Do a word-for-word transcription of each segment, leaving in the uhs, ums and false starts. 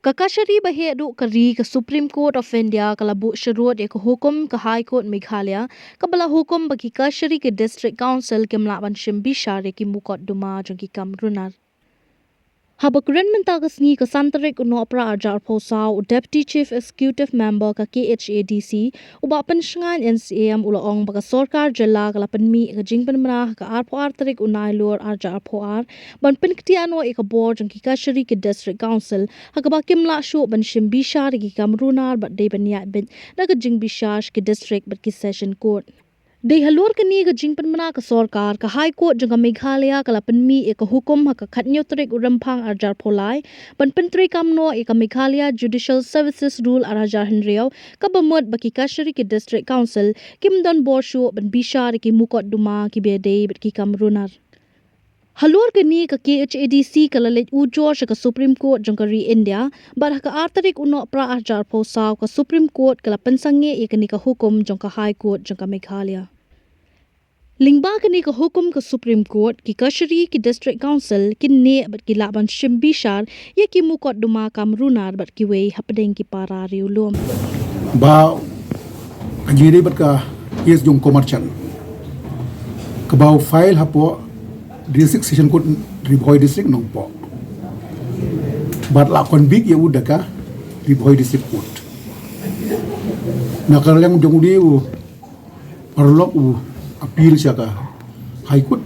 Ka kashari ba heh duh ka ri, ka Supreme Court of India, ka la buh sharud ïa ka hukum ka High Court Meghalaya, kaba la hukum ba ki kashari ki District Council kim lah ban shim bishar ïa ki mukotduma jong ki kam runar. Haba kren mynta ka sngi, ka san tarik u Nohprah arhajar arphew saw, u Deputy Chief Executive Member ka K H A D C, u Bah Pynshngaiñ N C M, u la ong ba ka sorkar jylla ka la pynmih ka jingpynbna ha ka arphew ar tarik u Nailur arhajar arphew ar ban pynkhia noh ïa ka bor jong ki kashari ki District Council, ha kaba kim lah shuh ban shim bishar ïa ki kam runar bad dei ban ïaid beit na ka jingbishar sha ki District bad ki Session Court. Dei halor kane ka jingpynbna ka sorkar, ka High Court jong ka Meghalaya ka la pynmih ïa ka hukum ha ka khathynñiew tarik u Rymphang arhajar arphew lai ban pyntreikam noh ïa ka Meghalaya Judicial Services Rule arhajar hynriew, kaba mut ba ki kashari ki District Council kim don bor shuh ban bishar ïa ki mukotduma kiba dei bad ki kam runar. Halor kane, ka K H A D C ka la leit ujor sha ka Supreme Court jong ka ri India, bad ha ka ar tarik u Nohprah arhajar arphew saw, ka Supreme Court ka la pynsangeh ïa kane ka hukum jong ka High Court jong ka Meghalaya. Lyngba kane ka hukum ka Supreme Court, ki kashari ki District Council kin neh bad ki lah ban shim bishar ïa ki mukotduma kam runar bad kiwei hapdeng ki para riewlum. Ba ka jingïadei bad ka case jong Komarchan, kaba u file hapoh District Session Court Ri Bhoi District Nongpoh, bad la convict ïa u da ka Ri Bhoi District Court. Na ka liang jong u, dei u paralok u appeal sha ka High Court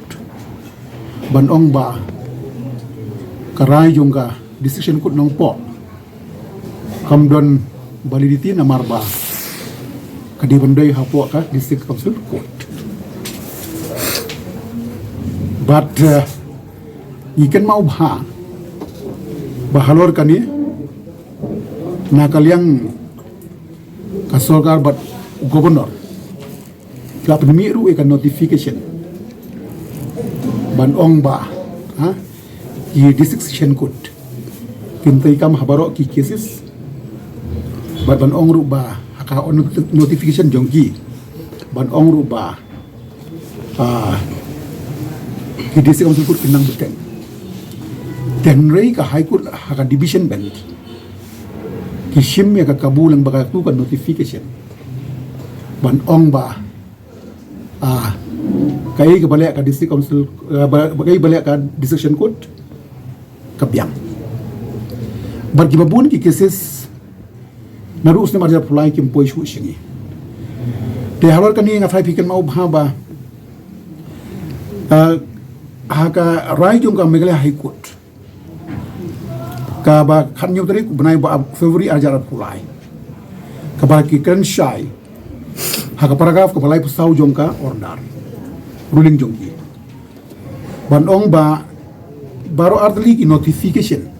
ban ong ba ka rai jong ka District Session Court Nongpoh kam don validity namar ba ka dei ban dei hapoh ka District Council Court. Bad, eh, ngi kynmaw bha ba halor kane, na ka liang ka sorkar bad u Governor, la pynmih ruh ïa ka notification ban ong ba, ha, ki District Session Court kin treikam ha baroh ki cases, bad ban ong ruh ba ha ka notification jong ki ban ong ruh ba, ah, ki District Council Court kin nang bteng. Te hynrei ka High Court ha ka division bench ki shim ïa ka kabu lyngba katu ka notification ban ong ba, ah, kaei kaba leh ka District Council, ah, ba, ba, kaei ba leh ka District Session Court ka biang. Bad kiba bun ki cases naduh u snem arhajar arphew lai kim poi shuh sha ngi. Te halor kane nga tharai phi kynmaw bha ba, ah, ha ka rai jong ka Meghalaya High Court, kaba khathynñiew tarik u bnai ba February arhajar arphew lai, kaba ki kren shai ha ka paragraph kaba laiphew saw jong ka order ruling jong ki ban ong ba baroh artylli ki notification,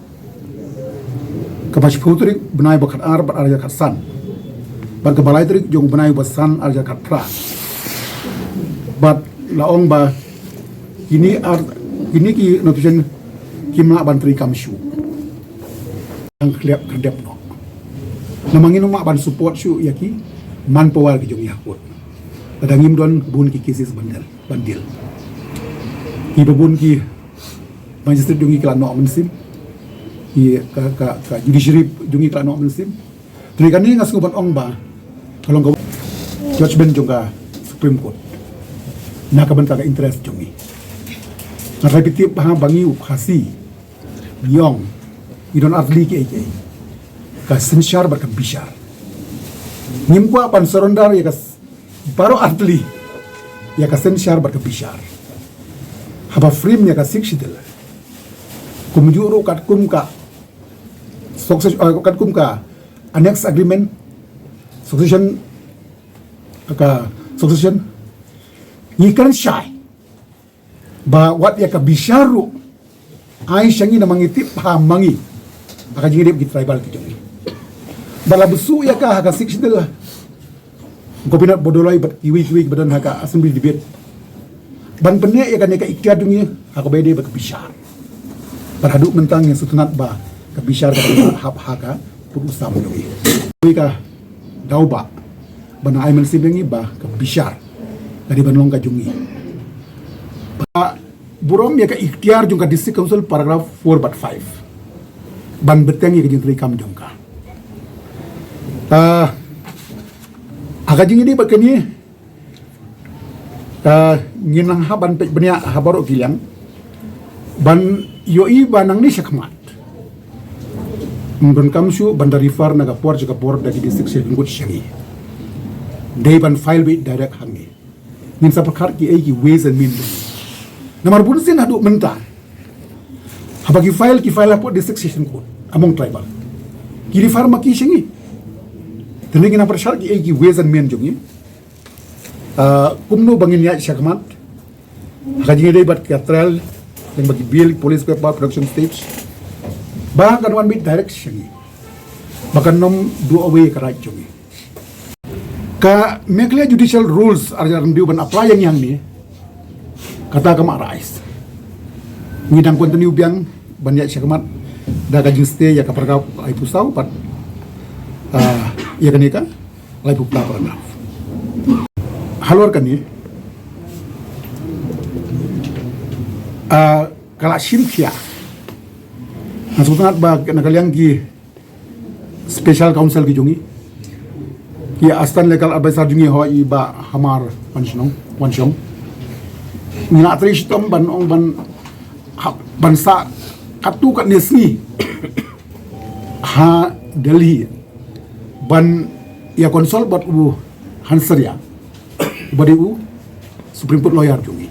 kaba shiphew tarik bnai ba khatar bad arhajar khatsan, bad kaba lai tarik jong bnai ba san arhajar khatphra, bad la ong ba kine ar, kine ki notification kim lah ban treikam shuh. Ang khlep kdep noh. Namar ngim lah ban support shuh ïa ki manpower ki jong ïa court. Lada ngim don bun ki cases ban deal, ban deal. Kiba bun ki magistrate jong ngi ki la noh mynsiem. Ki ka, ka, ka judiciary jong ngi ki la noh mynsiem. Te kane nga sngew ban ong ba ka long ka judgment jong ka Supreme Court na ka bynta ka interest jong ngi. Nga tharai phi tip ba ngi u Khasi ngi ong ngi don artylli kiei kiei, ka synshar bad ka bishar. Ngim kwah ban surrender ïa ka s-, baroh artylli, ïa ka synshar bad ka bishar. Haba frame ïa ka Sixth Schedule, kumjuh ruh katkum ka success-, eh, katkum ka annex agreement, succession, ka succession, ngi kren shai ba wat ïa ka bishar ruh ai sha ngi namar ngi tip ha ma ngi ha ka jingïadei bad ki tribal ki jong ngi. Ba la buh shuh ïa ka ha ka Sixth Schedule, Gopinath Bordoloi bad kiwei kiwei kiba don ha ka assembly debate ban pynneh ïa kane ka iktiar jong ngi ha kaba ïadei bad ka bishar. Bad haduh mynta ngi sngewtynnat ba ka bishar ka dang hap ha ka pud u sam jong ngi. Kawei ka daw ba ban ai mynsiem ïa ngi ba ka bishar ka dei ban long ka jong ngi. Ba burom ïa ka iktiar jong ka District Council, paragraph four bad five. ban bteng ïa ka jingtrei kam jong ka. Ah, ha ka jingïadei bad kane, ah, ngin nang hap ban peit bniah ha baroh ki liang ban ïohi ba nangne shakhmat ym donkam shuh ban da refer na ka por sha ka por da ki District Session Court sha ngi. Dei ban file beit direct ha ngi. Ngin sa pyrkhat kiei ki ways and means. Namar bunsien haduh mynta, haba ki file, ki file hapoh District Session Court among tribal, ki refer ma ki sha ngi. Te ngin nang pyrshah kiei ki ways and means jong ngi. Ah, kumno ba ngin ïaid shakhmat ha ka jingïadei bad ka trial, lyngba ki bail, police paper, production stage, ba kan wan beit direct sha ngi, ba kan nym duh away ïa ka right jong ngi. Ka Meghalaya Judicial Rules ar hajar hynriew ban apply ïa ngi hangne, kata ka mah rais. Ngi dang continue biang ban ïaid shakhmat da ka jingstay ïa ka paragraph laiphew saw bad, ah, ïa kane ka laiphew phra paragraph. Halor kane, ah, ka la shim khia, nga sngewtynnat ba na ka liang ki Special Counsel ki jong ngi, ki Assistant Legal Advisor jong ngi, hoi i Bah Hamar Wanshong, Wanshong, ngi la trei shitom ban ong ban, ha, ban sah katto katne sngi ha Delhi ban ïa consult bad u Hansaria, uba dei u Supreme Court lawyer jong ngi.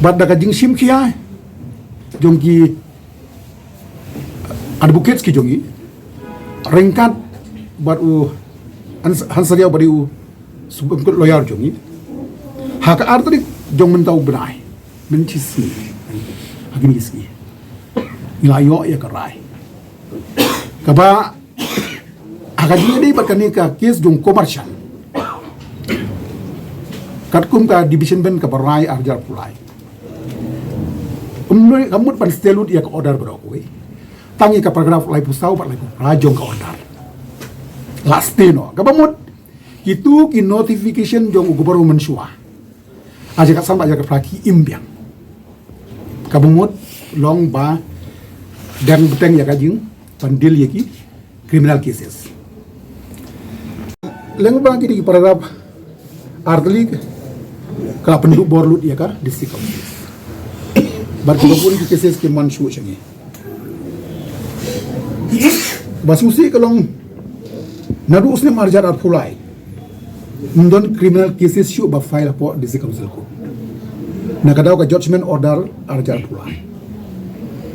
Bad da ka jingshim khia jong ki advocates ki jong ngi ryngkat bad u Hans-, Hansaria uba dei u Supreme Court lawyer jong ngi, ha ka ar tarik jong mynta u bnai, mynshisngi, ha kine ki sngi, ngi la ïoh ïa ka rai kaba ha ka jingïadei bad kane ka case jong Commercial, katkum ka Division Bench kaba rai ar hajar arphew lai. Ym dei ka mut ban stay lut ïa ka order baroh kawei, tang ïa ka paragraph laiphew saw bad laiphew phra jong ka order la stay noh. Kaba mut kito ki notification jong u Governor mynshuwa, ar hajar khatsan bad ar hajar khatphra ki im biang. Kaba mut long ba dang bteng ïa ka jing ban deal ïa ki criminal cases. Lyngba kine ki paragraph ar tylli, ka la pynduh bor lut ïa ka District Council bad kiba bun ki cases ki man shuh sha ngi. Ba sngewsih ka long, naduh u snem ar hajar arphew lai ym don criminal cases shuh ba file hapoh District Council Court, na ka daw ka judgment order ar hajar arphew lai,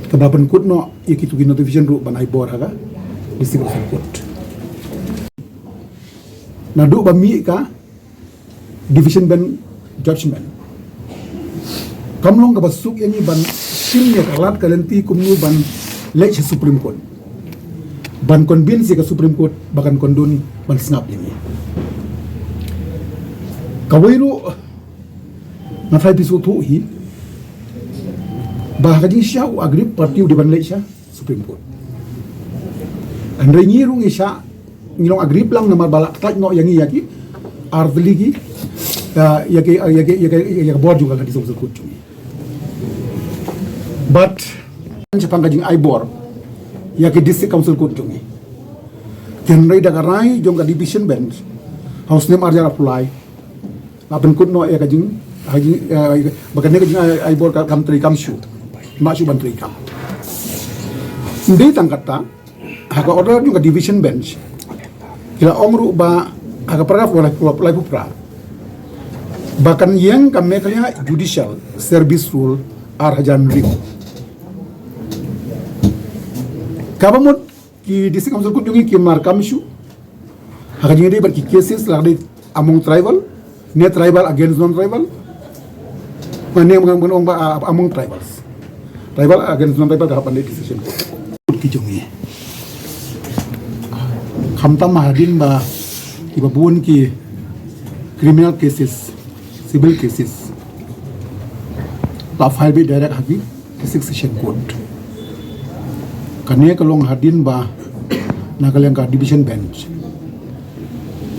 kaba pynkut noh ïa kito ki notification ruh ban ai bor ha ka District Council Court. Naduh ba mih ka Division Bench judgment, kam long kaba suk ïa ngi ban shim ïa ka lad ka lynti kumno ban leit sha Supreme Court, ban convince ïa ka Supreme Court ba kan kyndon ban sngap ïa ngi. Kawei ruh, nga tharai phi sngewthuh hi ba ha ka jingshisha u aggrieved party u dei ban leit sha Supreme Court. Hynrei ngi ruh ngi shah, ngi long aggrieved lang namar ba la ktah noh ïa ngi ïa ki ar tylli ki, ïa, ïa ki, ïa ki, ïa ki, ïa ka bor jong ka District Council Court jong ngi. But shaphang ka jingai bor ïa ki District Council Court jong ngi, hynrei da ka rai jong ka Division Bench ha u snem ar hajar arphew lai, la pynkut noh ïa ka jing, ha jing, eh, ba kane ka jingai bor ka kam treikam shuh, mah shuh ban treikam. Ym dei tang katta, ha ka order jong ka Division Bench ki la ong ruh ba ha ka paragraph laiphew phra ba kan ïeng ka Meghalaya Judicial Service Rule ar hajar hynriew. Kaba mut ki District Council Court jong ngi kim markam shuh ha ka jingïadei bad ki cases la dei among tribal ne tribal against non-tribal, ne, ne, ne, ne, among tribals, tribal against non-tribal ka hap ban leit ki Session Court ki jong ngi. Khamtam hadien ba kiba bun ki criminal cases, civil cases la file beit direct ha ki District Session Court. Kane ka long hadien ba na ka liang ka Division Bench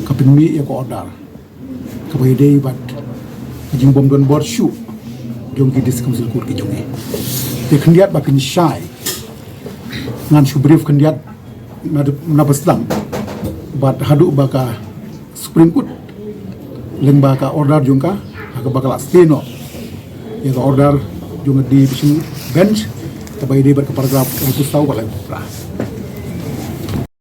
ka pynmih ïa ka order kaba ïadei bad ka jingbym don bor shuh jong ki District Council Court ki jong ngi. Te khyndiat ba pynshai Ngan shu brief khyndiat na, na ba sdang. Bad haduh ba ka Supreme Court lyngba ka order jong ka, ha kaba ka la stay noh ïa ka order jong ka division bench, kaba ïadei bad ka paragraph laiphew saw bad laiphew phra.